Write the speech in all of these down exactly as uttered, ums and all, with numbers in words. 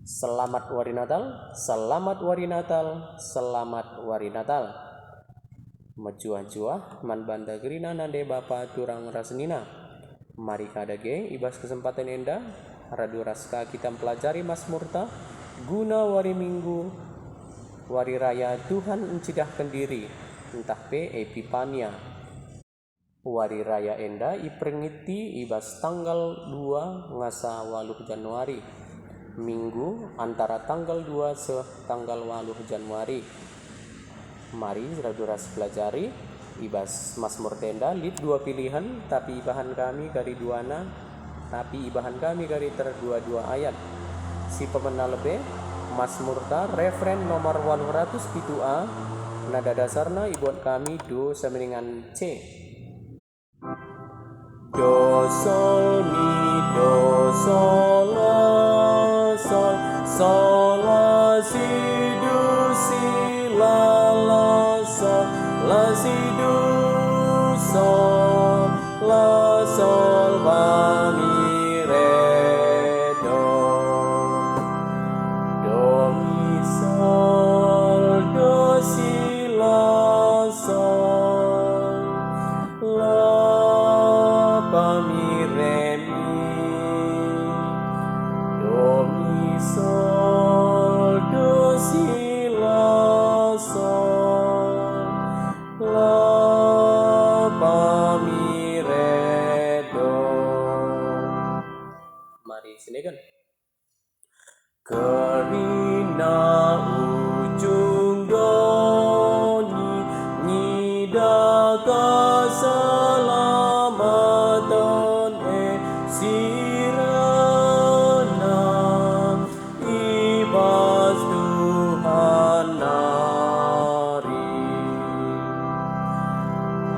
Selamat Wari Natal, selamat Wari Natal, selamat Wari Natal. Mejuah-juah man banta kerina nande bapa turang ras senina. Mari ka dage i bas kesempaten enda, radu ras ka kita mpelajari Masmurta guna wari Minggu, Wari Raya Tuhan Encidahken Diri, ntah pe Epipania. Wari raya enda iperingeti i bas tanggal dua ngasa waluh Januari, Minggu antara tanggal dua seh tanggal waluh Januari. Mari radu ras pelajari, i bas Masmurta enda lit dua pilihen, tapi ibahan kami kari duana, tapi ibahan kami kari terdua-dua ayat. Si pemena lebe, Masmurta, refren nomor waluh ratus pitu A, nada dasarna ibuat kami do samiringan C. Do, sol, mi, do, sol, la, sol, sol, la, si, do, si, la, la, sol, la, si, do, sol, la, sol, fa, mi, re, do. Do, mi, sol, do, si, la, sol, la, fa, mi, re, mi. Do, mi, sol, do, si, la, sol, la, fa, mi, re, do. Mari sineken. Kerina ujung doni ngidah keselamaten e si rehna i bas Tuhan nari.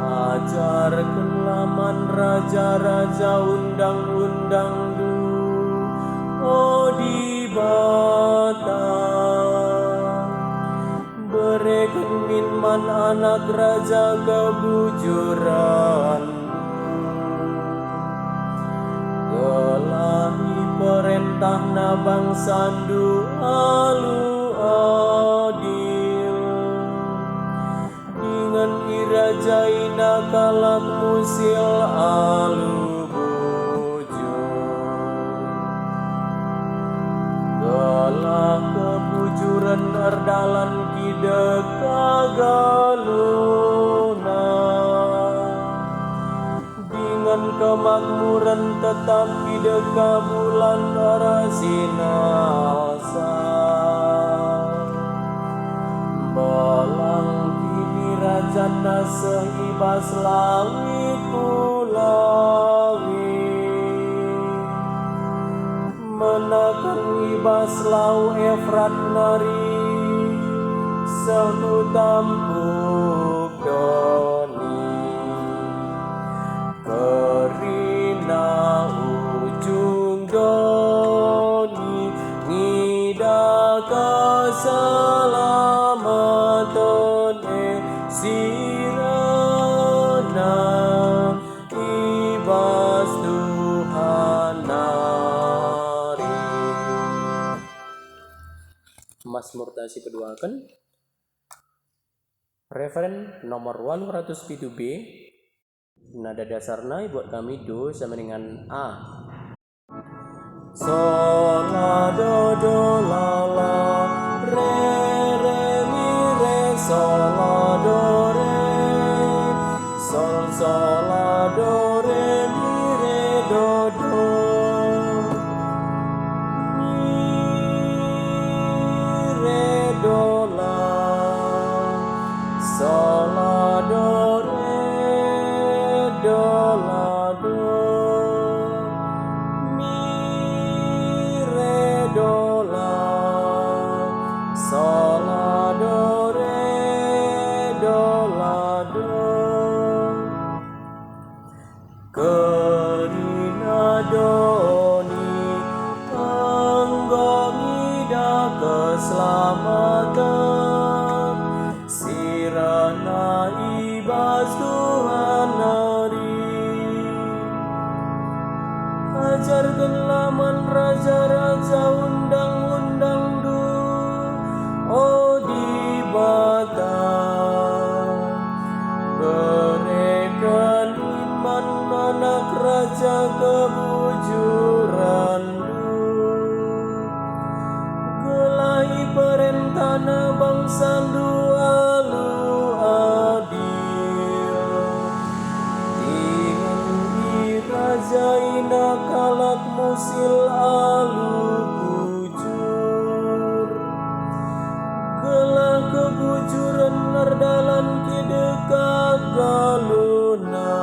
Ajarkenlah man raja-raja undang-undangNdu, o Dibata. Bereken min man anak raja kebujurenNdu, gelah iperentahna bangsaNdu alu adil. Dingen irajaina kalak musil alu bujur. Gelah kebujuren erdalan kidekah galuna. Dingen kemakmuren tetap kidekah bulan erasinasa. Mbelang kinirajanna seh i bas lawit ku lawit. Menaken i bas Lau Efrat nari seh ku tampuk doni. Kerina ujung doni ngidah keselamaten e si rehna i bas Tuhan nari. Masmurta si peduaken, refren nomor waluh ratus pitu B, nada dasarna ibuat kami do sama dengan A. Sol, la, do, do, la, la, re, re, mi, re, sol, la, do, re. Sol, sol, la, do, re, mi, re, do, do. Mi, re, do, la. Sol, la, do, re, do, la, do. Mi, re, do, la. Sol, la, do, re, do, la, do. Kerina doni enggo ngidah keselamaten si rehna i bas Tuhan nari. Ajarkenlah man raja-raja undang-undang Sandu alu adil, dingen irajaina kalak musil alu bujur, gelah kebujuren erdalan kidekah galuna,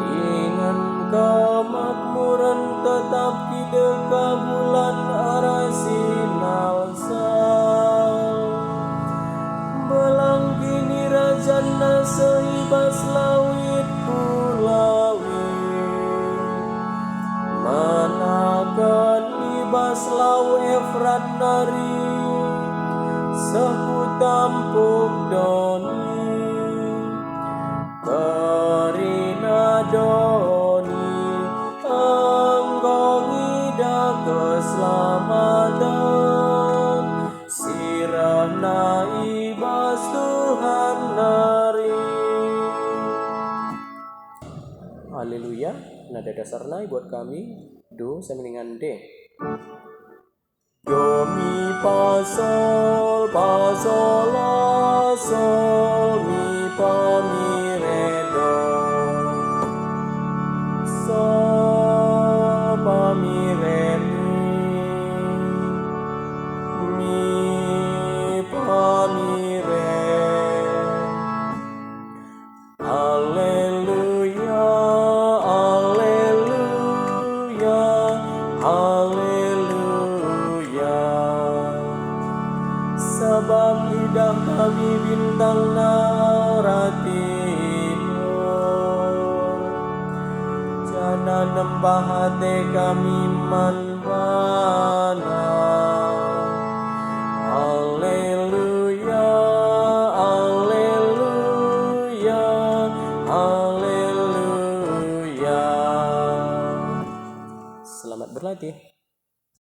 dingen kemakmuren tetap kidekah bulan arah sinalsal. Belang kinirajanna seh i bas lawit ku lawit, menaken i bas Lau Efrat nari seh ku tampuk doni. Kerina doni enggo ngidah keselamaten si rehna i bas Tuhan nari. Haleluya. Nada dasarna ibuat kami do sama dengan D. Do, mi, fa, sol, fa, sol, la, sol, mi, fa, mi, re, do. Sol, fa, mi, re, mi. Mi, fa, mi, re. Aleluya, aleluya, aleluya. Sabap idah kami bintangna arah timur, janah nembah ate kami man bana. Aleluya, aleluya, aleluya. Selamat berlatih.